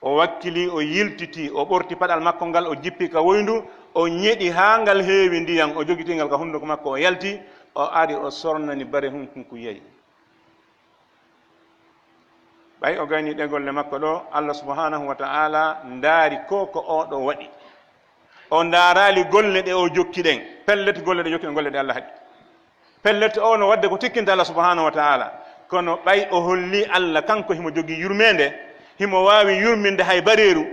O wakkilii, o yiltitii, o ɓorti paɗal makko ngal, o jippi ka woyndu, o ñeɗi haa ngal heewi ndiyan, o jogitii ngal ka hunduko makko, o yalti, o ari, o sornani barehun kun, kun yahi. Ɓay o gayni ɗee golle makko ɗoo, Allah subhanahu wa ta'ala ndaari ko, ko oo ɗoo waɗi. O ndaaraali golle ɗe o jokki ɗen. Pellet, golle ɗe jokki ɗen, golle ɗe Allah haɗi. Pellet, o no waɗde ko tikkinta Allah subhanahu wa ta'ala. Kono ɓay o holli Allah, kanko himo jogii yurmeende, himo waawi yurminde hay bareeru.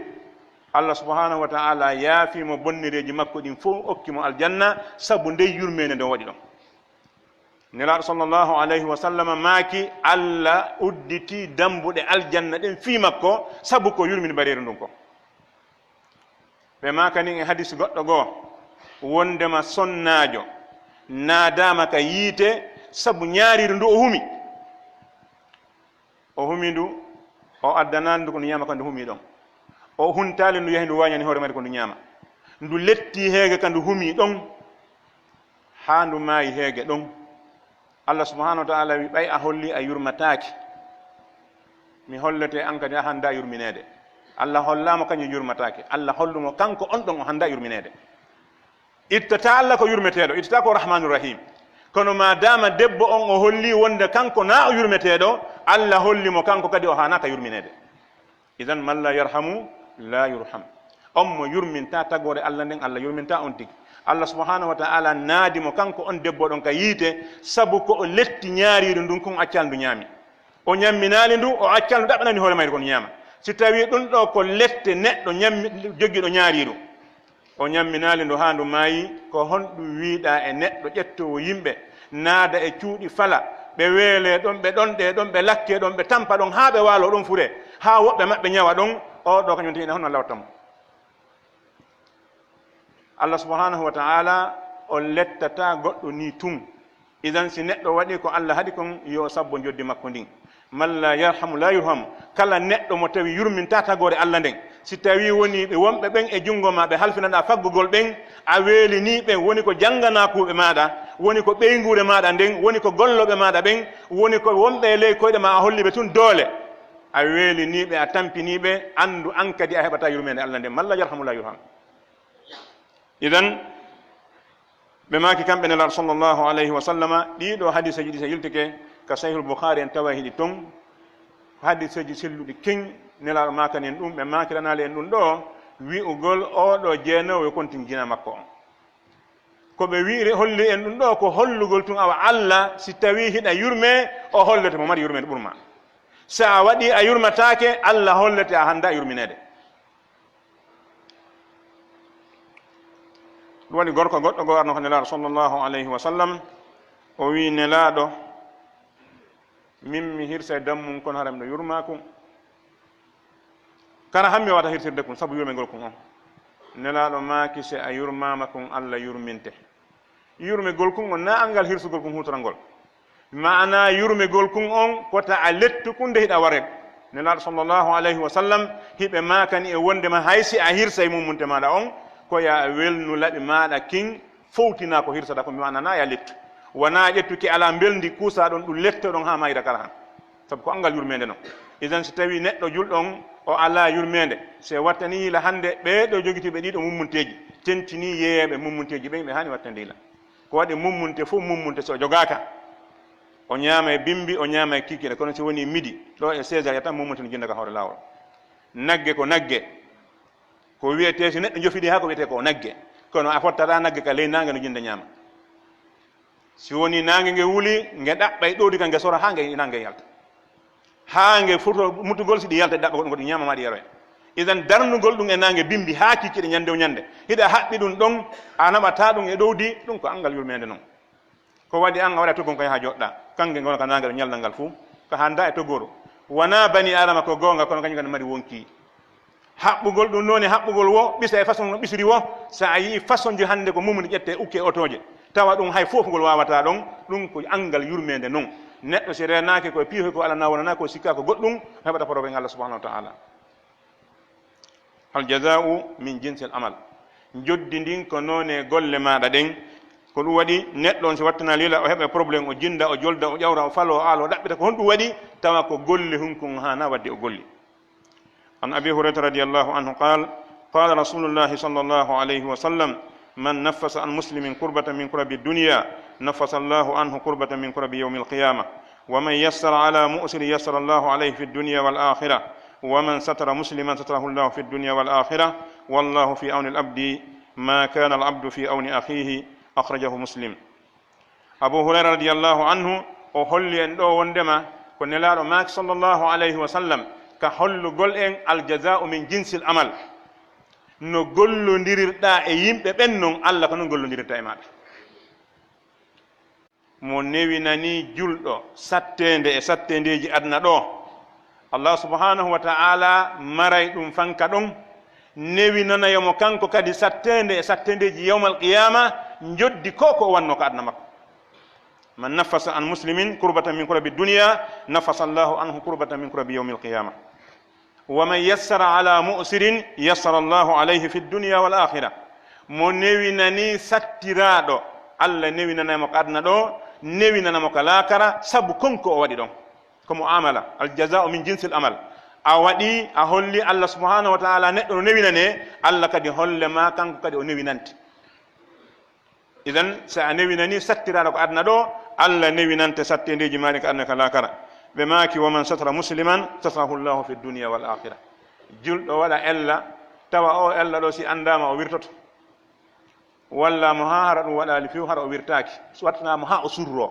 Allah subhanahu wa ta'ala yaafii mo bonnereeji makko ɗin fow, okki mo aljanna, sabu ndey yurmeende nde o waɗi ɗon. Nelaaɗo sallallahu alayhi wa sallama maaki, Allah udditii dambuɗe aljanna ɗen fii makko, sabu ko yurmini bareeru ndun kon. Ɓe maakani e hadis goɗɗo goo, wondema sonnaajo naadaama ka yiite sabu ñaariiru ndu o humi. O humi ndu, o addanaali ndu ko ndu ñaama ka ndu humi ɗon. O huntaali ndu, yahi ndu waañani hoore mayri ko ndu ñaama. Ndu lettii heege ka ndu humi ɗon, haa ndu maayi heege ɗon. Allah subhanahu wa ta'ala wi, "Ɓay a holli a yurmataake, mi hollete an kadi a hanndaa yurmineede." Allah hollaama kañum yurmataake. Allah hollumo kanko on ɗon o hanndaa yurmineede. Ittataa Allah ko yurmeteeɗo, ittataa ko Rahmaanu Rahiim. Kono maadaama debbo on o hollii wonde kanko naa o yurmeteeɗo, Allah holli mo kanko kadi o haanaaka yurmineede. Idan, man laa yarhamu, laa yurham. On mo yurmintaa tagoore Allah nden, Allah yurmintaa on tigi. Allah subhanahu wa ta'ala naadi mo kanko on debbo ɗon ka yiite, sabu ko o letti ñaariiru ndun kon, accal ndu ñaami. O ñamminaali ndu, o accal ndu ɗaɓɓanani hoore mayru kon ñaama. Si tawii ɗun ɗoo ko lette neɗɗo ñammi-, jogiiɗo ñaariiru, o ñamminaali ndu haa ndu maayi, ko honɗun wiiɗaa e neɗɗo ƴettoowo yimɓe, naada e cuuɗi fala, ɓe weelee ɗon, ɓe ɗonɗee ɗon, ɓe lakkee ɗon, ɓe tampa ɗon haa ɓe waaloo ɗon furee, haa woɓɓe maɓɓe ñawa ɗon, oo ɗoo kañum tigi ina honno Allah watta mo? Allah subhanahu wa ta'ala, o lettataa goɗɗo nii tun. Idan, si neɗɗo waɗii ko Allah haɗi kon, yo o sabbo njoddi makko ndin. Man laa yarhamu laa yurham. Kala neɗɗo mo tawi yurmintaa tagoore Allah nden, si tawii wonii ɓe wonɓe ɓen e junngo maa, ɓe halfinaɗaa faggugol ɓen, a weelinii ɓe, woni ko jannganaakuuɓe maaɗa, woni ko ɓeynguure maaɗa nden, woni ko gollooɓe maaɗa ɓen, woni ko wonɓe e ley koyɗe maa, a holli ɓe tun doole, a weelinii ɓe, a tampinii ɓe, anndu an kadi a heɓataa yurmeende Allah nden. Man laa yarhamu laa yurham. Idan, ɓe maaki kamɓe Nelaaɗo sallallahu alayhi wa sallama, ɗii ɗoo hadiiseeji ɗi, si yiltike ka Sahihul Bukhaari en, tawa hiɗi ton. Ko hadiseeji selluɗi kew, Nelaaɗo maakani en ɗum, ɓe maakiranaali en ɗum ɗoo, wi'ugol oo ɗoo jeenoowo yo kontin jina makko on. Ko ɓe wi'iri, holli en ɗum ɗoo, ko hollugol tun awa Alla, si tawii hiɗa yurmee, o hollete mo mari yurmeende ɓurmaa. Si a waɗii a yurmataake, Alla hollete a hanndaa yurmineede. Ɗum waɗi gorko goɗɗo goo arno ka Nelaaɗo sallallahu alayhi wa sallam, o wi'i, "Nelaaɗo, min mi hirsay dammun kono hara miɗo yurmaa kun. Kara han mi wawata hirsirde kun sabu yurmegol kun on." Nelaaɗo maaki, "Si a yurmaama kun, Alla yurminte." Yurmegol kun on, naa anngal hirsugol kun huutorangol. Maanaa yurmegol kun on, ko ta a lettu kun nde hiɗa waree. Nelaaɗo sallallahu alayhi wa sallam, hiɓe maakani e wondema hay si a hirsay mummunte maaɗa on, ko yo a welnu laɓi maaɗa kin, fowtinaa ko hirsaɗaa kon, maanaa naa yo a lettu. Wanaa ƴettuki alaa mbelndi kuusaa ɗon, ɗum lettoɗon haa maayira kala han. Sabu ko anngal yurmeende non. Idan, si tawii neɗɗo julɗo on, o alaa yurmeende, si o wattanii yila hannde, ɓee ɗoo jogitiiɓe ɗii ɗoo mummunteeji, tentinii yeeyeeɓe mummunteeji ɓen, ɓe haani wattande yila. Ko waɗi mummunte fof mummunte, si o jogaaka, o ñaama e bimbi, o ñaama e kikiiɗe, kono si wonii midi, ɗoo e seize heures, yatan mummunte no jinda ka hoore laawol. Nagge ko nagge. Ko wiyetee si neɗɗo jofidi haa ko wiyetee ko nagge. Kono a fottataa nagge ka ley naange no jinda ñaama. Si wonii naange nge wuli, nge ɗaɓɓay ɗowdi ka nge sora haa nge naange yalta. Haa nge fotoo mutugol si ɗi yalta ɗi ɗaɓɓa goɗɗum ko ɗi ñaama maa ɗi yaroya. Idan darnugol ɗum e naange bimbi haa kikiiɗe ñande o ñande. Hiɗa haɓɓi ɗum ɗon, a naɓataa ɗum e ɗowdi, ɗum ko anngal yurmeende non. Ko waɗi an a waɗa toggon ko yaha joɗɗa. Kange ngona ka naange ɗo ñallal ngal fuu. Ka hannda e toggoro. Wanaa bani Aadama ko goonga, kono kañum kadi mari wonki. Haɓɓugol ɗum noon e haɓɓugol wo, ɓisa e façon no ɓisiri wo, so a yii façon ji hannde ko mumni ƴette ukke otooje, tawa ɗum hay foofugol waawataa ɗon, ɗum ko anngal yurmeende non. Neɗɗo si reenaaki ko e piihoy ko alanaa wonanaa ko sikkaa ko goɗɗum, o heɓata probléme Allah subhanahu wa ta'ala. Al jazaa'u min jinsil amal. Njoddi ndin ko noone golle maaɗa ɗen. Ko ɗum waɗi neɗɗo on si wattanaa lila, o heɓa problème, o jinda, o jolda, o ƴawra, o faloo, o aaloo, o ɗaɓɓita ko honɗum waɗi, tawa ko golle hunkun haana wadde o golli. عن أبي هريرة رضي الله عنه قال: قال رسول الله صلى الله عليه وسلم: من نفس عن مسلم كربة من كرب الدنيا نفس الله عنه كربة من كرب يوم القيامة، ومن يسر على مؤسر يسر الله عليه في الدنيا والآخرة، ومن ستر مسلما ستره الله في الدنيا والآخرة، والله في عون العبد ما كان العبد في عون أخيه. أخرجه مسلم. Abu Hurayra radiyallahu anhu, o holli en ɗoo wondema ko Nelaaɗo maaki sallallahu alayhi wa sallam ka hollugol en al jazaa'u min jinsil amal. No gollondirirɗaa e yimɓe ɓen non, Alla ko non gollondirirta e maaɗa. Mo newinanii julɗo satteende e satteendeeji aduna ɗoo, Allah subhanahu wa ta'ala maray ɗum fanka ɗon, newinana yo mo kanko kadi satteende e satteendeeji yawmal qiyaama, njoddi ko ko o wanno ka aduna makko. من نفس عن مسلم كربة من كرب الدنيا نفس الله عنه كربة من كرب يوم القيامة. ومن يسر على مؤسر يسر الله عليه في الدنيا والآخرة. Mo newinanii sattiraaɗo, Alla newinanay mo ka aduna ɗoo, newinana mo ka laakara, sabu kon ko o waɗi ɗon. Ko mu'amala, al jazaa'u min jinsil amal. A waɗi, a holli Alla subhanahu wa ta'ala neɗɗo no newinanee, Alla kadi holle ma kanko kadi o newinante. Idan, si a newinanii sattiraaɗo ko aduna ɗoo, Alla newinante satteendeeji maaɗa ka aduna ka laakara. Ɓe maaki: ومن ستر مسلما ستره الله في الدنيا والآخرة. Julɗo waɗa ella, tawa oo ella ɗoo si anndaama o wirtoto. Walla mo haa hara ɗum waɗaali few, hara o wirtaaki. So wattanaa mo haa o surroo.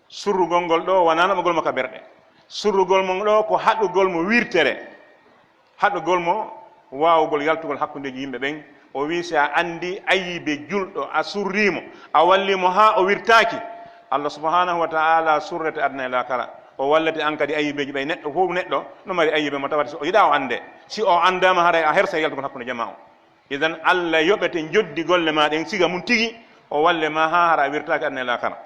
Surrugol ngol ɗoo wanaa naɓugol mo ka berɗe. Surrugol mo ɗoo ko haɗugol mo wirtere. Haɗugol mo waawugol yaltugol hakkundeeji yimɓe ɓen. O wi'i, si a anndii ayibe julɗo, a surrii mo, a wallii mo haa o wirtaaki, Allah subhanahu wa ta'ala surrete aduna e laakara. O wallete an kadi ayibeeji ɓay. Neɗɗo fow neɗɗo no mari ayibe mo tawata si o yiɗaa o anndee. Si o anndaama haray a hersay yaltugol hakkunde jamaa on. Idan, Alla yoɓete njoddi golle maa ɗen siga mun tigi, o walle ma haa hara a wirtaaki aduna e laakara.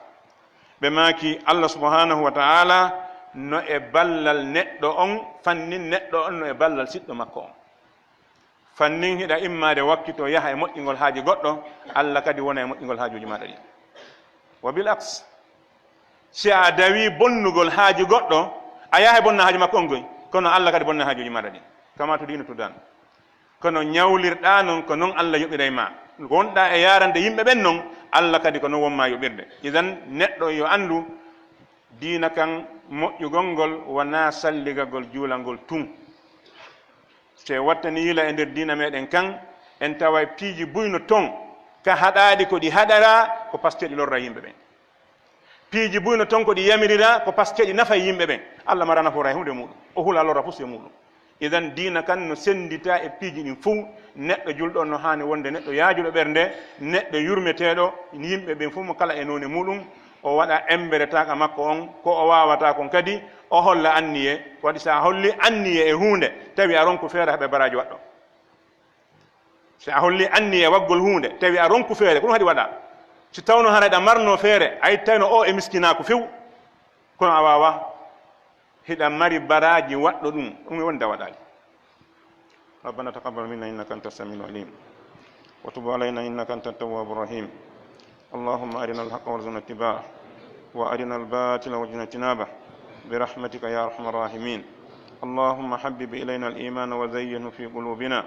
Ɓe maaki, Alla subhanahu wa ta'ala no e ballal neɗɗo on, fannin neɗɗo on no e ballal siɗɗo makko on. Fannin hiɗa immaade wakkitoo yaha e moƴƴingol haaji goɗɗo, Alla kadi wona e moƴƴingol haajuuji maaɗa ɗin. Wa bil aks, si a dawii bonnugol haaji goɗɗo, a yahay bonna haaji makko on goy, kono Alla kadi bonna haajuuji maaɗa ɗin. Kama tudinu tudan. Kono ñawlirɗaa non, ko non Alla yoɓiray ma. Wonɗaa e yaarande yimɓe ɓen non, Alla kadi ko non won ma yoɓirde. Idan, neɗɗo yo anndu, diina kan Moƴƴugol ngol wonaa salligagol juulagol tun. Si en wattanii yila e nder diina meɗen kan, en taway piiji buy no ton, ka haɗaaɗi ko ɗi haɗaraa, ko paske ɗi lorra yimɓe ɓen. Piiji buy no ton ko ɗi yamiriraa, ko paske ɗi nafay yimɓe ɓen. Allah maraa nafoora e huunde muɗum, o hula lorra fus e muɗum. Idan diina kan no sennditaa e piiji ɗin fow. Neɗɗo julɗo on no haani wonde neɗɗo yaajuɗo ɓernde, neɗɗo yurmeteeɗo, yimɓe ɓen fow mo kala e noone muɗum, o waɗa embere taaka makko on, ko o waawata kon kadi, o holla anniye. Ko waɗi si a holli anniye e huunde, tawi a ronku feere haɓe baraaji waɗɗo. Si a holli anniye e waggol huunde, tawi a ronku feere, ko ɗum haɗi waɗa. Si tawno hara hiɗa marno feere, a ittayno o e miskinaaku few, kono a waawaa. Hiɗa mari baraaji waɗɗo ɗum, ɗum e wonde a waɗaali. ربنا تقبل منا إنك أنت السميع العليم، وتب علينا إنك أنت التواب الرحيم. اللهم أرنا الحق وارزقنا اتباعه، وأرنا الباطل وارزقنا اجتنابه، برحمتك يا أرحم الراحمين. اللهم حبب إلينا الإيمان وزينه في قلوبنا،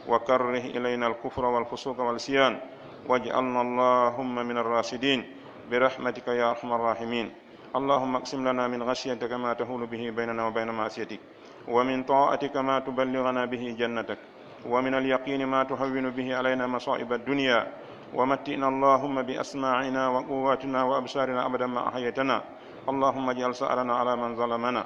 وكره إلينا الكفر والفسوق والعصيان، واجعلنا اللهم من الراشدين، برحمتك يا أرحم الراحمين. اللهم اقسم لنا من خشيتك ما تحول به بيننا وبين معصيتك، ومن طاعتك ما تبلغنا به جنتك، ومن اليقين ما تهون به علينا مصائب الدنيا، ومتعنا اللهم بأسماعنا وقواتنا وأبصارنا أبدا ما أحييتنا. اللهم اجعل ثأرنا على من ظلمنا.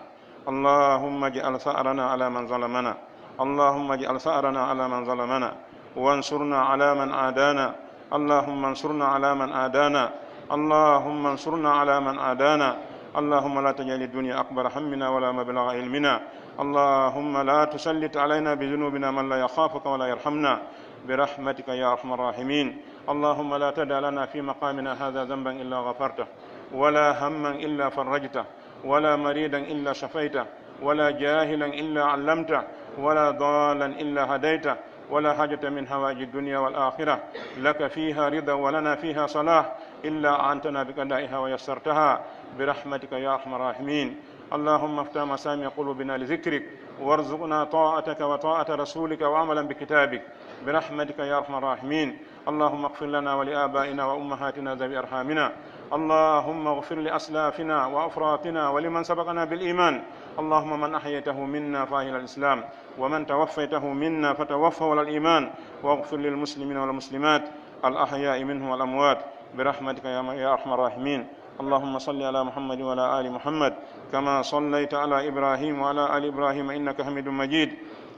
اللهم اجعل ثأرنا على من ظلمنا. اللهم اجعل ثأرنا على من ظلمنا، وانصرنا على من عادانا. اللهم انصرنا على من عادانا. اللهم انصرنا على من عادانا. اللهم لا تجعل الدنيا أكبر همنا ولا مبلغ علمنا. اللهم لا تسلط علينا بذنوبنا من لا يخافك ولا يرحمنا، برحمتك يا أرحم الراحمين. اللهم لا تدع لنا في مقامنا هذا ذنبا إلا غفرته، ولا هما إلا فرجته، ولا مريضا إلا شفيته، ولا جاهلا إلا علمته، ولا ضالا إلا هديته، ولا حاجة من حوائج الدنيا والآخرة لك فيها رضا ولنا فيها صلاح إلا أعنتنا بقضائها ويسرتها، برحمتك يا أرحم الراحمين. اللهم افتح مسامع قلوبنا لذكرك، وارزقنا طاعتك وطاعة رسولك وعملا بكتابك، برحمتك يا أرحم الراحمين. اللهم اغفر لنا ولآبائنا وأمهاتنا ذوي أرحامنا. اللهم اغفر لأسلافنا وأفراطنا ولمن سبقنا بالإيمان. اللهم من أحييته منا فأحيه على الإسلام، ومن توفيته منا فتوفه على الإيمان، واغفر للمسلمين والمسلمات الأحياء منهم والأموات، برحمتك يا أرحم الراحمين. اللهم صل على محمد وعلى آل محمد كما صليت على إبراهيم وعلى آل إبراهيم إنك حميد مجيد.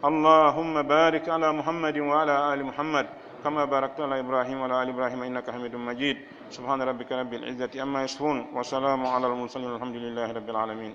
اللهم بارك على محمد وعلى آل محمد كما باركت على إبراهيم وعلى آل إبراهيم إنك حميد مجيد. سبحان ربك رب العزة عما يصفون، وسلام على المرسلين، والحمد لله رب العالمين.